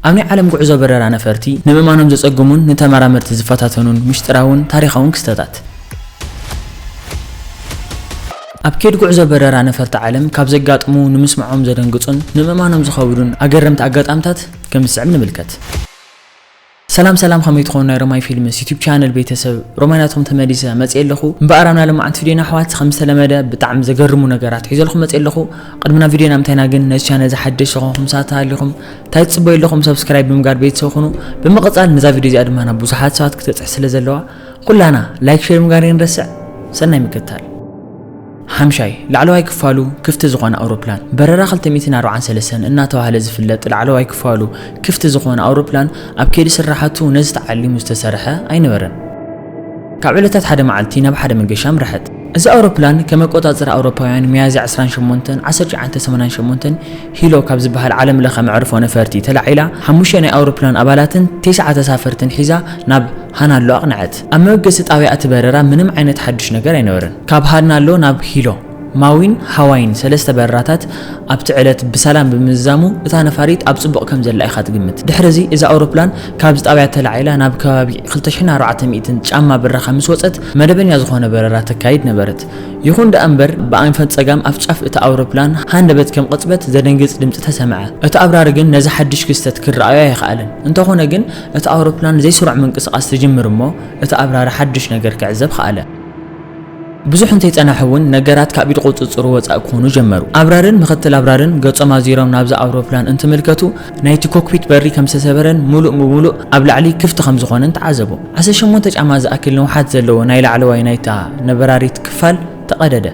ኣብ ናይ ዓለም ጉዕዞ በረራ ነፈርቲ ንምእማኖም ዘጸግሙን ንተመራመርቲ ዝፈታተኑን ምስጢራውን ታሪኻውን ክስተታት። ኣብ ከይዲ ጉዕዞ በረራ ነፈርቲ ዓለም ካብ ዘጋጥሙ ንምስምዖም ዘደንግጹን ንምእማኖም ዝኸብዱን ኣገረምቲ ኣጋጣምታት ከም ዝስዕብ ንምልከት። ሰላም ሰላም፣ ከመይ ትኾኑ ናይ ሮማይ ፊልምስ ዩቲዩብ ቻነል ቤተሰብ? ሮማይ ናትኩም ተመሊሰ መጽእ ኣለኹ። እምበኣር ኣብ ናይ ሎማዓንቲ ቪድዮና ኣሕዋት ከም ዝተለመደ ብጣዕሚ ዘገርሙ ነገራት ሒዘልኩም መጽእ ኣለኹ። ቅድሚ ናብ ቪድዮና ምታይና ግን ነዚ ቻነል ዝሓደሽ ዝኾንኩም ሰባት ተሃሊኹም እንታይ ትጽበዩ ኣለኹም? ሰብስክራይብ ብምጋር ቤተሰብ ኩኑ። ብምቕጻል ነዛ ቪድዮ እዚኣ ድማ ናብ ብዙሓት ሰባት ክትበጽሕ ስለ ዘለዋ ኩላና ላይክ ሼር ምግባር ይንረስዕ። ሰናይ ምክትታል። ሓምሻይ፣ ላዕለዋይ ክፋሉ ክፍቲ ዝኾነ ኣውሮፕላን። በረራ ክልተ ሚእትን ኣርባዓን ሰለስተን እናተባህለ ዝፍለጥ ላዕለዋይ ክፋሉ ክፍቲ ዝኾነ ኣውሮፕላን ኣብ ከይዲ ስራሓቱ ነዚ ተዓሊሙ ዝተሰርሐ ኣይነበረን። ካብ ዕለታት ሓደ መዓልቲ ናብ ሓደ መገሻ ኣምረሐት። እዚ ኣውሮፕላን ከመቆጻጽራ ኣውሮፓውያን ሚያዝያ ዕስራን ሸሞንተን ዓሰርተ ትሽዓተ ሰማንያን ሸሞንተን ሂሎ ካብ ዝበሃል ዓለም ለኸ መዕርፎ ነፈርቲ ተላዒላ ሓሙሽተ ናይ ኣውሮፕላን ኣባላትን ተስዓ ተሳፈርትን ሒዛ ናብ ሃናሎ ኣቕንዐት። ኣብ መበገሲ ጣብያ እቲ በረራ ምንም ዓይነት ሓድሽ ነገር ኣይነበረን። ካብ ሃናሎ ናብ ሂሎ፣ ማዊን ሃዋይን ሰለስተ በረራታት ኣብቲ ዕለት ብሰላም ብምዝዛሙ እታ ነፋሪት ኣብ ጽቡቕ ከም ዘላ ኢኻ ትግምት። ድሕሪ እዚ እዛ ኣውሮፕላን ካብዚ ጣብያ ተላዒላ ናብ ከባቢ ክልተ ሽሕን ኣርባዕተ ሚእትን ጫማ ብራኸ ምስ ወጸት መደበኛ ዝኾነ በረራ ተካይድ ነበረት። ይኹን ደኣ እምበር ብኣንፈት ጸጋም ኣፍ ጫፍ እታ ኣውሮፕላን ሃንደበት ከም ቅጽበት ዘደንግጽ ድምጺ ተሰምዐ። እቲ ኣብራሪ ግን ነዚ ሓድሽ ክስተት ክረኣዮ ኣይኸኣለን። እንተኾነ ግን እቲ ኣውሮፕላን ዘይስሩዕ ምንቅስቓስ ትጅምር እሞ እቲ ኣብራሪ ሓድሽ ነገር ክዕዘብ ከኣለ። ብዙሕ እንተይጸናሑ እውን ነገራት ካብ ኢድ ቁጽጽሩ ወጻእ ክኾኑ ጀመሩ። ኣብራርን ምኽትል ኣብራርን ገጾም ኣዚሮም ናብዛ ኣውሮፕላን እንትምልከቱ ናይቲ ኮክፒት በሪ ከም ዝተሰበረን ሙሉእ ብሙሉእ ኣብ ላዕሊ ክፍቲ ከም ዝኾነን ተዓዘቡ። ዓሰርተ ሸሞንተ ጫማ ዝኣክል ንውሓት ዘለዎ ናይ ላዕለዋይ ናይታ ነበራሪት ክፋል ተቐደደ።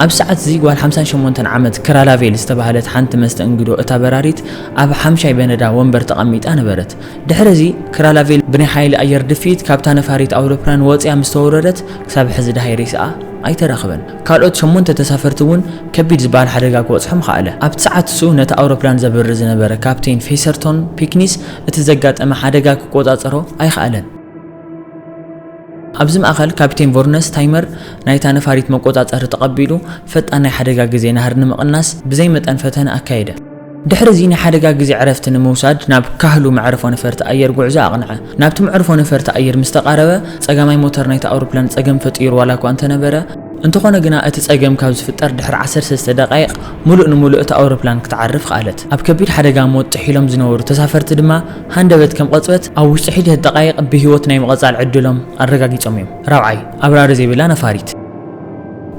ኣብ ሰዓት እዚ ጓል ሓምሳን ሸሞንተን ዓመት ክራላቬል ዝተባህለት ሓንቲ መስተእንግዶ እታ በራሪት ኣብ ሓምሻይ በነዳ ወንበር ተቐሚጣ ነበረት። ድሕሪ እዚ ክራላቬል ብናይ ሓይሊ ኣየር ድፍኢት ካብታ ነፋሪት ኣውሮፕላን ወፂኣ ምስ ተወረደት ክሳብ ሕዚ ደሃይ ሬሳኣ ኣይተረኽበን። ካልኦት ሸሞንተ ተሳፈርቲ እውን ከቢድ ዝበሃል ሓደጋ ክበፅሖም ከኣለ። ኣብቲ ሰዓት እሱ ነቲ ኣውሮፕላን ዘብርር ዝነበረ ካፕቴን ፌሰርቶን ፒክኒስ እቲ ዘጋጠመ ሓደጋ ክቆፃፀሮ ኣይኸኣለን። ኣብዚ ማእኸል ካፕቴን ቮርነስ ታይመር ናይታ ነፋሪት መቆጻጸሪ ተቐቢሉ ፈጣን ናይ ሓደጋ ግዜ ናህሪ ንምቕናስ ብዘይ መጠን ፈተነ ኣካየደ። ድሕሪ እዚ ናይ ሓደጋ ግዜ ዕረፍቲ ንምውሳድ ናብ ካህሉ መዕርፎ ነፈርቲ ኣየር ጉዕዞ ኣቕንዐ። ናብቲ መዕርፎ ነፈርቲ ኣየር ምስ ተቓረበ ጸጋማይ ሞተር ናይታ ኣውሮፕላን ጸገም ፈጢሩ ዋላ እኳ እንተነበረ፣ እንተኾነ ግና እቲ ጸገም ካብ ዝፍጠር ድሕሪ ዓሰርተ ሰለስተ ደቓይቕ ሙሉእ ንሙሉእ እታ ኣውሮፕላን ክትዓርፍ ከኣለት። ኣብ ከቢድ ሓደጋ ሞት ጥሒሎም ዝነበሩ ተሳፈርቲ ድማ ሃንደበት ከም ቅጽበት ኣብ ውሽጢ ሒደት ደቓይቕ ብህይወት ናይ ምቕጻል ዕድሎም ኣረጋጊጾም እዮም። ራብዓይ፣ ኣብራሪ ዘይብላ ነፋሪት።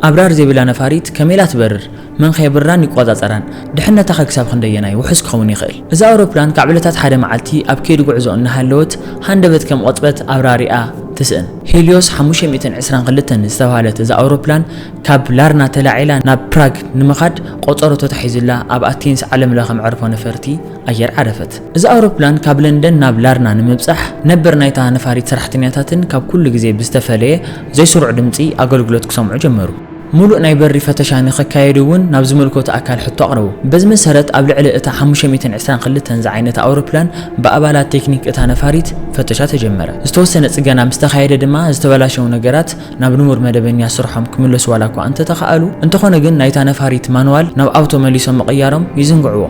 ኣብራሪ ዘይብላ ነፋሪት ከመይ ኢላ ትበርር? መን ከ የብርራን ይቆጻጸራን? ድሕነታ ከ ክሳብ ክንደየናይ ውሑስ ክኸውን ይኽእል? እዛ ኣውሮፕላን ካብ ዕለታት ሓደ መዓልቲ ኣብ ከይዲ ጉዕዞ እናሃለወት ሃንደበት ከም ቅጽበት ኣብራሪኣ ትስእን። ሄልዮስ ሓሙሽተ ሚእትን ዕስራን ክልተን ዝተባህለት እዛ ኣውሮፕላን ካብ ላርና ተላዒላ ናብ ፕራግ ንምኻድ ቆጸሮ ተታሒዙላ ኣብ ኣቴንስ ዓለም ለኸ መዕርፎ ነፈርቲ ኣየር ዓረፈት። እዛ ኣውሮፕላን ካብ ለንደን ናብ ላርና ንምብጻሕ ነበር ናይታ ነፋሪት ሰራሕተኛታትን ካብ ኩሉ ግዜ ብዝተፈለየ ዘይስሩዕ ድምጺ ኣገልግሎት ክሰምዑ ጀመሩ። ሙሉእ ናይ በሪ ፈተሻ ንኽካየድ እውን ናብ ዝምልከቶ ኣካል ሕቶ ኣቕረቡ። በዚ መሰረት ኣብ ልዕሊ እታ ሓሙሽተ ሚእትን ዕስራን ክልተን ዝዓይነታ ኣውሮፕላን ብኣባላት ቴክኒክ እታ ነፋሪት ፈተሻ ተጀመረ። ዝተወሰነ ጽገና ምስ ተኻየደ ድማ ዝተበላሸዉ ነገራት ናብ ንቡር መደበኛ ስርሖም ክምለሱ ዋላ እኳ እንተተኻእሉ፣ እንተኾነ ግን ናይታ ነፋሪት ማንዋል ናብ ኣውቶ መሊሶም ምቕያሮም ይዝንግዕዎ።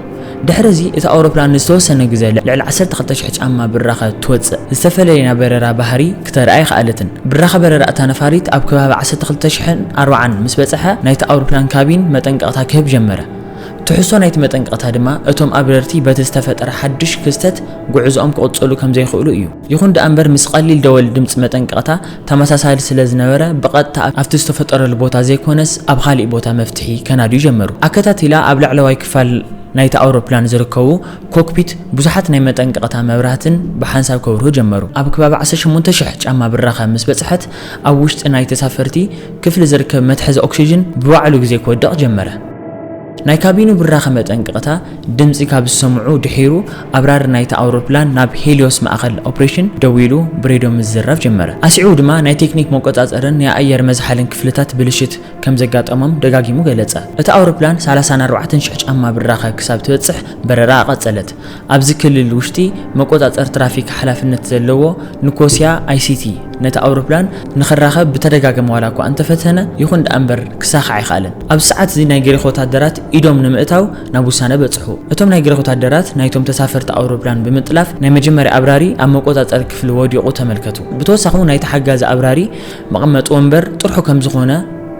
ድሕሪ እዚ እታ ኣውሮፕላን ንዝተወሰነ ግዜ ልዕሊ ዓሰርተ ክልተ ሽሕ ጫማ ብራኸ ትወጽእ ዝተፈለየ ናይ በረራ ባህሪ ክተርኢ ኣይኸኣለትን። ብራኸ በረራ እታ ነፋሪት ኣብ ከባቢ ዓሰርተ ክልተ ሽሕን ኣርባዓን ምስ በጽሐ ናይቲ ኣውሮፕላን ካቢን መጠንቀቕታ ክህብ ጀመረ። ትሕዝቶ ናይቲ መጠንቀቕታ ድማ እቶም ኣብረርቲ በቲ ዝተፈጠረ ሓድሽ ክስተት ጉዕዞኦም ክቕጽሉ ከም ዘይኽእሉ እዩ። ይኹን ደኣ እምበር ምስ ቀሊል ደወል ድምጺ መጠንቀቕታ ተመሳሳሊ ስለ ዝነበረ ብቐጥታ ኣብቲ ዝተፈጠረሉ ቦታ ዘይኮነስ ኣብ ኻሊእ ቦታ መፍትሒ ከናድዩ ጀመሩ። ኣከታቲላ ኣብ ላዕለዋይ ክፋል ናይታ ኣውሮፕላን ዝርከቡ ኮክፒት ብዙሓት ናይ መጠንቀቕታ መብራህትን ብሓንሳብ ከብርሁ ጀመሩ። ኣብ ከባቢ ዓሰርተ ሸሞንተ ሽሕ ጫማ ብራኸ ምስ በጽሐት ኣብ ውሽጢ ናይ ተሳፈርቲ ክፍሊ ዝርከብ መትሓዚ ኦክሲጅን ብባዕሉ ግዜ ክወድቕ ጀመረ። ናይ ካቢኑ ብራኸ መጠንቀቕታ ድምጺ ካብ ዝሰምዑ ድሒሩ ኣብራሪ ናይታ ኣውሮፕላን ናብ ሄልዮስ ማእኸል ኦፕሬሽን ደዊሉ ብሬድዮ ምዝራብ ጀመረ። ኣስዒቡ ድማ ናይ ቴክኒክ መቆጻጸርን ናይ ኣየር መዝሓልን ክፍልታት ብልሽት ከም ዘጋጠሞም ደጋጊሙ ገለጸ። እታ ኣውሮፕላን ሰላሳን ኣርባዕተን ሽሕ ጫማ ብራኸ ክሳብ ትበጽሕ በረራኣ ቀጸለት። ኣብዚ ክልል ውሽጢ መቆጻጸር ትራፊክ ሓላፍነት ዘለዎ ንኮስያ ኣይሲቲ ነታ ኣውሮፕላን ንኽራኸብ ብተደጋጋሚ ዋላ እኳ እንተፈተነ፣ ይኹን ደኣ እምበር ክሳኻዕ ኣይኸኣለን። ኣብዚ ሰዓት እዚ ናይ ግሪኽ ወታደራት ኢዶም ንምእታው ናብ ውሳነ በጽሑ። እቶም ናይ ግሪኽ ወታደራት ናይቶም ተሳፈርቲ ኣውሮፕላን ብምጥላፍ ናይ መጀመርያ ኣብራሪ ኣብ መቆጻጸሪ ክፍሊ ወዲቑ ተመልከቱ። ብተወሳኺ እውን ናይቲ ሓጋዚ ኣብራሪ መቐመጢ ወንበር ጥርሑ ከም ዝኾነ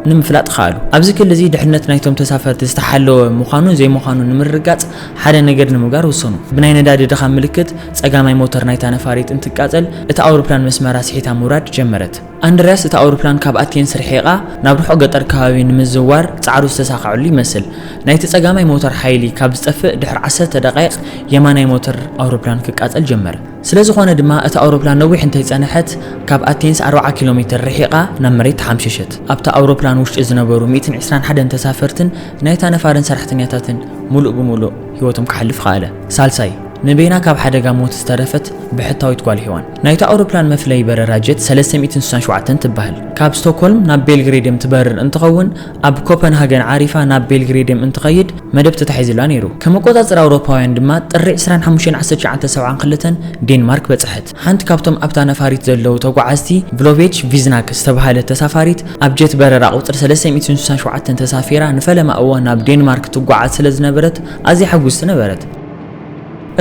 ንምፍላጥ ከኣሉ። ኣብዚ ክሊ እዚ ድሕነት ናይቶም ተሳፈርቲ ዝተሓለወ ምዃኑን ዘይምዃኑን ንምርግጋጽ ሓደ ነገር ንምግባር ወሰኑ። ብናይ ነዳዲ ድኻም ምልክት ጸጋማይ ሞተር ናይታ ነፋሪት እንትቃጸል፣ እታ ኣውሮፕላን መስመራ ስሒታ ምውራድ ጀመረት። ኣንድርያስ እታ ኣውሮፕላን ካብ ኣቴንስ ርሒቓ ናብ ርሑቕ ገጠር ከባቢ ንምዝዋር ጻዕሩ ዝተሳኸዐሉ ይመስል። ናይቲ ጸጋማይ ሞተር ሓይሊ ካብ ዝጠፍእ ድሕሪ ዓሰርተ ደቓይቕ የማናይ ሞተር ኣውሮፕላን ክቃጸል ጀመረ። ስለ ዝኾነ ድማ እታ ኣውሮፕላን ነዊሕ እንተይጸንሐት ካብ ኣቴንስ ኣርብዓ ኪሎ ሜትር ርሒቓ ናብ መሬት ተሓምሸሸት። ኣብታ ኣውሮፕላን ውሽጢ ዝነበሩ ሚእትን ዕስራን ሓደን ተሳፈርትን ናይታ ነፋርን ሰራሕተኛታትን ሙሉእ ብሙሉእ ህይወቶም ክሓልፍ ከኣለ። ሳልሳይ፣ ንበይና ካብ ሓደጋ ሞት ዝተረፈት ብሕታዊት ጓል ሄዋን። ናይታ ኣውሮፕላን መፍለይ በረራ ጀት ሰለስተ ሚእትን ስሳን ሸውዓተን ትበሃል። ካብ ስቶክሆልም ናብ ቤልግሬድየም ትበርር እንትኸውን፣ ኣብ ኮፐንሃገን ዓሪፋ ናብ ቤልግሬድየም እንትኸይድ መደብ ተታሒዙላ ነይሩ። ከም ኣቆጻጽራ ኣውሮፓውያን ድማ ጥሪ ዕስራን ሓሙሽተን ዓሰርተ ትሽዓተ ሰብዓን ክልተን ዴንማርክ በጽሐት። ሓንቲ ካብቶም ኣብታ ነፋሪት ዘለዉ ተጓዓዝቲ ቭሎቬች ቪዝናክ ዝተባህለት ተሳፋሪት ኣብ ጀት በረራ ቁጽሪ ሰለስተ ሚእትን ስሳን ሸውዓተን ተሳፊራ ንፈለማ እዋን ናብ ዴንማርክ ትጓዓዝ ስለ ዝነበረት ኣዝያ ሕጉስቲ ነበረት።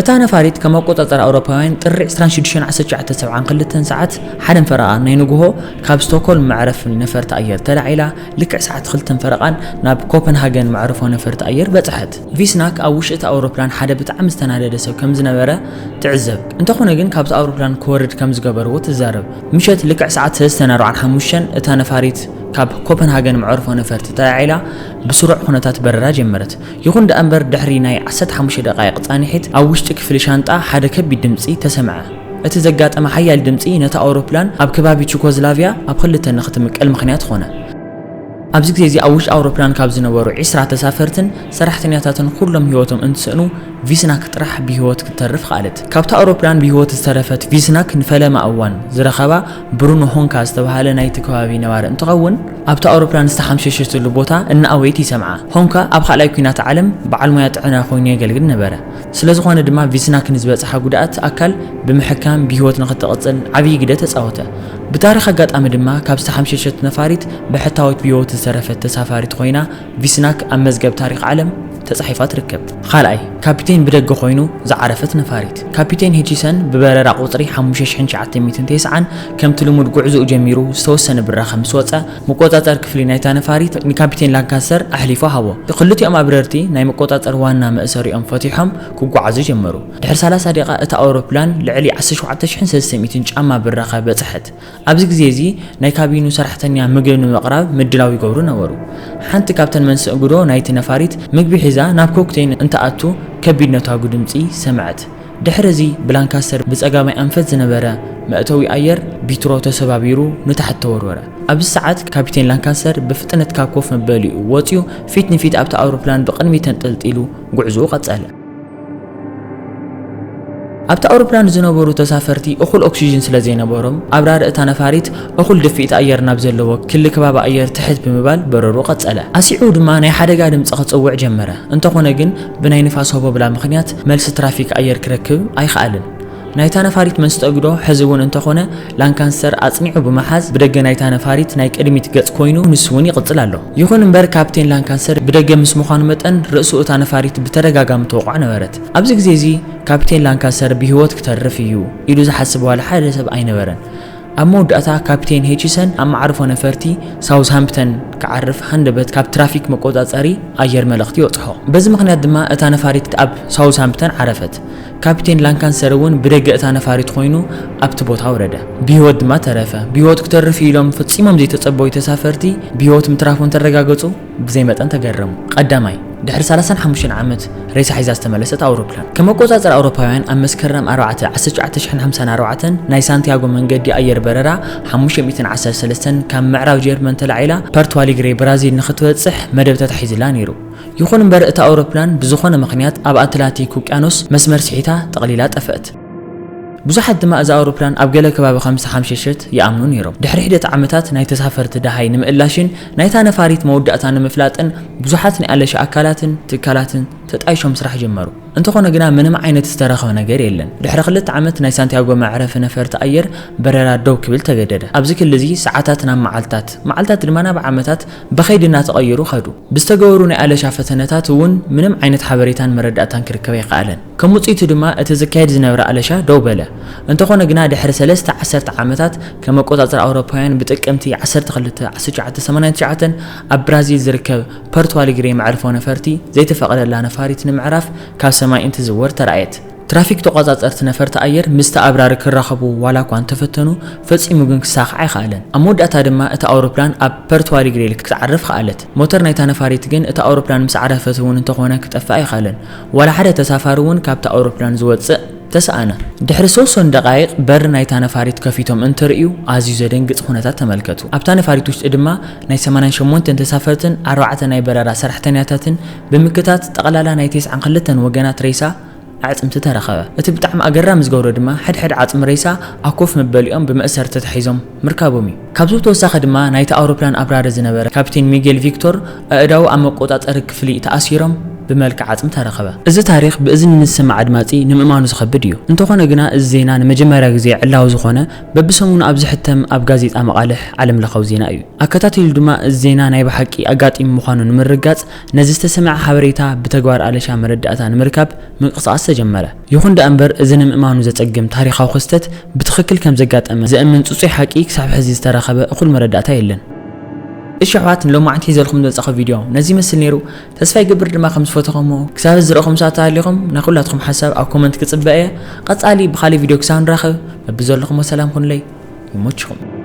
እታ ነፋሪት ከም ኣቆጻጽራ ኣውሮፓውያን ጥሪ ዕስራን ሽዱሽተን ዓሰርተ ትሽዓተ ሰብዓን ክልተን ሰዓት ሓደን ፈረቓን ናይ ንግሆ ካብ ስቶክሆልም መዕረፊ ነፈርቲ ኣየር ተላዒላ ልክዕ ሰዓት ክልተን ፈረቓን ናብ ኮፐንሃገን መዕርፎ ነፈርቲ ኣየር በጽሐት። ቪስናክ ኣብ ውሽጢ እታ ኣውሮፕላን ሓደ ብጣዕሚ ዝተናደደ ሰብ ከም ዝነበረ ትዕዘብ። እንተኾነ ግን ካብቲ ኣውሮፕላን ክወርድ ከም ዝገበርዎ ትዛረብ። ምሸት ልክዕ ሰዓት ሰለስተን ኣርባዓን ሓሙሽተን እታ ነፋሪት ካብ ኮፐንሃገን መዕርፎ ነፈርቲ ተላዒላ ብስሩዕ ኩነታት በረራ ጀመረት። ይኹን ደኣ እምበር ድሕሪ ናይ ዓሰርተ ሓሙሽተ ደቓይቕ ጻንሒት ኣብ ውሽጢ ክፍሊ ሻንጣ ሓደ ከቢድ ድምጺ ተሰምዐ። እቲ ዘጋጠመ ሓያል ድምጺ ነታ ኣውሮፕላን ኣብ ከባቢ ቹኮዝላቪያ ኣብ ክልተ ንኽትምቀል ምኽንያት ኾነ። ኣብዚ ግዜ እዚ ኣብ ውሽጢ ኣውሮፕላን ካብ ዝነበሩ ዕስራ ተሳፈርትን ሰራሕተኛታትን ኩሎም ህይወቶም እንትስእኑ፣ ቪስናክ ጥራሕ ብህይወት ክትተርፍ ከኣለት። ካብታ ኣውሮፕላን ብህይወት ዝተረፈት ቪስናክ ንፈለማ እዋን ዝረኸባ ብሩኖ ሆንካ ዝተባህለ ናይቲ ከባቢ ነባሪ እንትኸውን፣ ኣብታ ኣውሮፕላን ዝተሓምሸሸትሉ ቦታ እናኣወየት ይሰምዓ። ሆንካ ኣብ ካልኣይ ኲናት ዓለም በዓል ሞያ ጥዕና ኮይኑ የገልግል ነበረ። ስለ ዝኾነ ድማ ቪስናክ ንዝበጽሓ ጉድኣት ኣካል ብምሕካም ብህይወት ንኽትቕጽል ዓብዪ ግደ ተጻወተ። ብታሪኽ ኣጋጣሚ ድማ ካብ ዝተሓምሸሸት ነፋሪት ብሕታዊት ብህይወት ዝተረፈት ተሳፋሪት ኮይና ቪስናክ ኣብ መዝገብ ታሪኽ ዓለም ተጻሒፋ ትርከብ። ካልኣይ፣ ካፒቴን ብደገ ኮይኑ ዝዓረፈት ነፋሪት። ካፒቴን ሄቺሰን ብበረራ ቁጽሪ ሓሙሽተ ሽሕን ትሽዓተ ሚእትን ተስዓን ከምቲ ልሙድ ጉዕዞኡ ጀሚሩ ዝተወሰነ ብራኸ ምስ ወጸ፣ መቆጻጸሪ ክፍሊ ናይታ ነፋሪት ንካፒቴን ላንካስተር ኣሕሊፉ ሃቦ። ክልቲኦም ኣብረርቲ ናይ መቆጻጸሪ ዋና መእሰሪኦም ፈቲሖም ክጓዓዙ ጀመሩ። ድሕሪ ሰላሳ ደቂቓ እታ ኣውሮፕላን ልዕሊ ዓሰርተ ሸውዓተ ሽሕን ሰለስተ ሚእትን ጫማ ብራኸ በጽሐት። ኣብዚ ግዜ እዚ ናይ ካቢኑ ሰራሕተኛ ምግቢ ንምቕራብ ምድላው ይገብሩ ነበሩ። ሓንቲ ካብተን መንስእግዶ ናይቲ ነፋሪት ምግቢ ሒዛ ናብ ኮክቴን እንትኣቱ ከቢድ ነታጒ ድምጺ ሰምዐት። ድሕሪ እዚ ብላንካስተር ብጸጋማይ ኣንፈት ዝነበረ መእተዊ ኣየር ቢትሮ ተሰባቢሩ ንታሕቲ ተወርወረ። ኣብዚ ሰዓት ካፒቴን ላንካስተር ብፍጥነት ካብ ኮፍ መበሊኡ ወጺኡ ፊት ንፊት ኣብታ ኣውሮፕላን ብቕድሚት ተንጠልጢሉ ጉዕዞኡ ቀጸለ። ኣብታ ኣውሮፕላን ዝነበሩ ተሳፈርቲ እኹል ኦክሲጅን ስለ ዘይነበሮም ኣብራሪ እታ ነፋሪት እኹል ድፍኢት ኣየር ናብ ዘለዎ ክሊ ከባቢ ኣየር ትሕት ብምባል በረሩ ቀጸለ። ኣስዒቡ ድማ ናይ ሓደጋ ድምጺ ክጽውዕ ጀመረ። እንተኾነ ግን ብናይ ንፋስ ሆቦብላ ምኽንያት መልሲ ትራፊክ ኣየር ክረክብ ኣይኸኣለን። ናይታ ነፋሪት መስተእግዶ ሕዚ እውን እንተኾነ ላንካስተር ኣጽኒዑ ብምሓዝ ብደገ ናይታ ነፋሪት ናይ ቅድሚት ገጽ ኮይኑ ንሱ እውን ይቕጽል ኣሎ። ይኹን እምበር ካፕቴን ላንካስተር ብደገ ምስ ምዃኑ መጠን ርእሱ እታ ነፋሪት ብተደጋጋሚ ተወቕዖ ነበረት። ኣብዚ ግዜ እዚ ካፕቴን ላንካስተር ብህይወት ክተርፍ እዩ ኢሉ ዝሓስብ ዋላ ሓደ ሰብ ኣይነበረን። ኣብ መወዳእታ ካፕቴን ሄቺሰን ኣብ መዓርፎ ነፈርቲ ሳውዝሃምፕተን ክዓርፍ ሃንደበት ካብ ትራፊክ መቆጻጸሪ ኣየር መልእኽቲ ይበጽሖ። በዚ ምኽንያት ድማ እታ ነፋሪት ኣብ ሳውዝሃምፕተን ዓረፈት። ካፕቴን ላንካስተር እውን ብደገ እታ ነፋሪት ኮይኑ ኣብቲ ቦታ ወረደ። ብህይወት ድማ ተረፈ። ብህይወት ክተርፍ እዩ ኢሎም ፈጺሞም ዘይተጸበዩ ተሳፈርቲ ብህይወት ምትራፎም ተረጋገጹ ብዘይ መጠን ተገረሙ። ቀዳማይ፣ ድሕሪ ሰላሳን ሓሙሽተን ዓመት ሬሳ ሒዛ ዝተመለሰት ኣውሮፕላን። ከም ኣቆጻጽራ ኣውሮፓውያን ኣብ መስከረም ኣርባዕተ ዓሰርተ ትሽዓተ ሽሕን ሓምሳን ኣርባዕተን ናይ ሳንቲያጎ መንገዲ ኣየር በረራ ሓሙሽተ ሚእትን ዓሰርተ ሰለስተን ካብ ምዕራብ ጀርመን ተላዒላ ፖርቶ ኣሊግሬ ብራዚል ንኽትበጽሕ መደብ ተታሒዝላ ነይሩ። ይኹን እምበር እታ ኣውሮፕላን ብዝኾነ ምኽንያት ኣብ ኣትላንቲክ ውቅያኖስ መስመር ስሒታ ጠቕሊላ ጠፍአት። ብዙሓት ድማ እዛ ኣውሮፕላን ኣብ ገለ ከባቢ ከም ዝተሓምሸሸት ይኣምኑ ነይሮም። ድሕሪ ሒደት ዓመታት ናይ ተሳፈርቲ ደሃይ ንምእላሽን ናይታ ነፋሪት መወዳእታ ንምፍላጥን ብዙሓት ናይ ኣለሻ ኣካላትን ትካላትን ተጣይሾም ስራሕ ጀመሩ። እንተኾነ ግና ምንም ዓይነት ዝተረኸበ ነገር የለን። ድሕሪ ክልተ ዓመት ናይ ሳንቲያጎ መዕረፊ ነፈርቲ ኣየር በረራ ደው ክብል ተገደደ። ኣብዚ ክሊ እዚ ሰዓታት ናብ መዓልታት፣ መዓልታት ድማ ናብ ዓመታት ብኸይዲ እናተቐየሩ ኸዱ። ብዝተገበሩ ናይ ኣለሻ ፈተነታት እውን ምንም ዓይነት ሓበሬታን መረዳእታን ክርከብ ኣይከኣለን። ከም ውፅኢቱ ድማ እቲ ዝካየድ ዝነበረ ኣለሻ ደው በለ። እንተኾነ ግና ድሕሪ ሰለስተ ዓሰርተ ዓመታት ከም ኣቆፃፅራ ኣውሮፓውያን ብጥቅምቲ ዓሰርተ ክልተ፣ ዓሰርተ ትሽዓተ ሰማንያን ትሽዓተን ኣብ ብራዚል ዝርከብ ፖርቶ ኣሊግሬ መዕርፎ ነፈርቲ ዘይተፈቐደላ ነፋሪት ንምዕራፍ ካብ ሰማይ እንትዝወር ተራእየት። ትራፊክ ተቆጻጸርቲ ነፈርቲ ኣየር ምስቲ ኣብራሪ ክራኸቡ ዋላ እኳ እንተፈተኑ፣ ፈጺሙ ግን ክሳኻዕ ኣይኸኣለን። ኣብ መወዳእታ ድማ እታ ኣውሮፕላን ኣብ ፖርቶ ኣሊግሬ ክትዓርፍ ከኣለት። ሞተር ናይታ ነፋሪት ግን እታ ኣውሮፕላን ምስ ዓረፈት እውን እንተኾነ ክጠፍእ ኣይኸኣለን። ዋላ ሓደ ተሳፋሪ እውን ካብታ ኣውሮፕላን ዝወጽእ ተሰኣነ። ድሕሪ ሶስት ደቓይቕ በሪ ናይታ ነፋሪት ከፊቶም እንትርእዩ ኣዝዩ ዘደንግጽ ኩነታት ተመልከቱ። ኣብታ ነፋሪት ውሽጢ ድማ ናይ ሰማንያን ሸሞንተን ተሳፈርትን ኣርባዕተ ናይ በረራ ሰራሕተኛታትን ብምክታት ጠቕላላ ናይ ተስዓን ክልተን ወገናት ሬሳ ኣዕጽምቲ ተረኸበ። እቲ ብጣዕሚ ኣገራሚ ዝገብሮ ድማ ሕድሕድ ዓጽሚ ሬሳ ኣብ ኮፍ መበሊኦም ብመእሰርቲ ተታሒዞም ምርካቦም እዩ። ካብዚ ብተወሳኺ ድማ ናይቲ ኣውሮፕላን ኣብራሪ ዝነበረ ካፕቴን ሚጌል ቪክቶር ኣእዳዉ ኣብ መቆጻጸሪ ክፍሊ ተኣሲሮም ብመልክዕ ዓጽሚ ተረኸበ። እዚ ታሪኽ ብእዝኒ ንዝሰምዕ ኣድማጺ ንምእማኑ ዝኸብድ እዩ። እንተኾነ ግና እዚ ዜና ንመጀመርያ ግዜ ዕላዊ ዝኾነ በብሰሙኑ ኣብ ዝሕተም ኣብ ጋዜጣ መቓልሕ ዓለምለኻዊ ዜና እዩ። ኣከታቲሉ ድማ እዚ ዜና ናይ ብሓቂ ኣጋጢሙ ምዃኑ ንምርግጋጽ ነዚ ዝተሰምዐ ሓበሬታ ብተግባር ኣለሻ መረዳእታ ንምርካብ ምንቅስቓስ ተጀመረ። ይኹን ደኣ እምበር እዚ ንምእማኑ ዘጸግም ታሪኻዊ ክስተት ብትኽክል ከም ዘጋጠመ ዘእምን ጽጹይ ሓቂ ክሳብ ሕዚ ዝተረኸበ እኹል መረዳእታ የለን። እሺ ኣሕዋት፣ ንሎማዓንቲ ሒዘልኩም ዝመጻኹ ቪድዮ ነዚ ይመስል ነይሩ። ተስፋ ይገብር ድማ ከም ዝፈተኹሞ። ክሳብ ዝረእኹም ሰዓት ተሃሊኹም ናይ ኩላትኩም ሓሳብ ኣብ ኮመንት ክጽበ እየ። ቀጻሊ ብኻልእ ቪድዮ ክሳብ ንራኸብ በብዘለኹሞ ሰላም ኩኑለይ። ይመችኹም።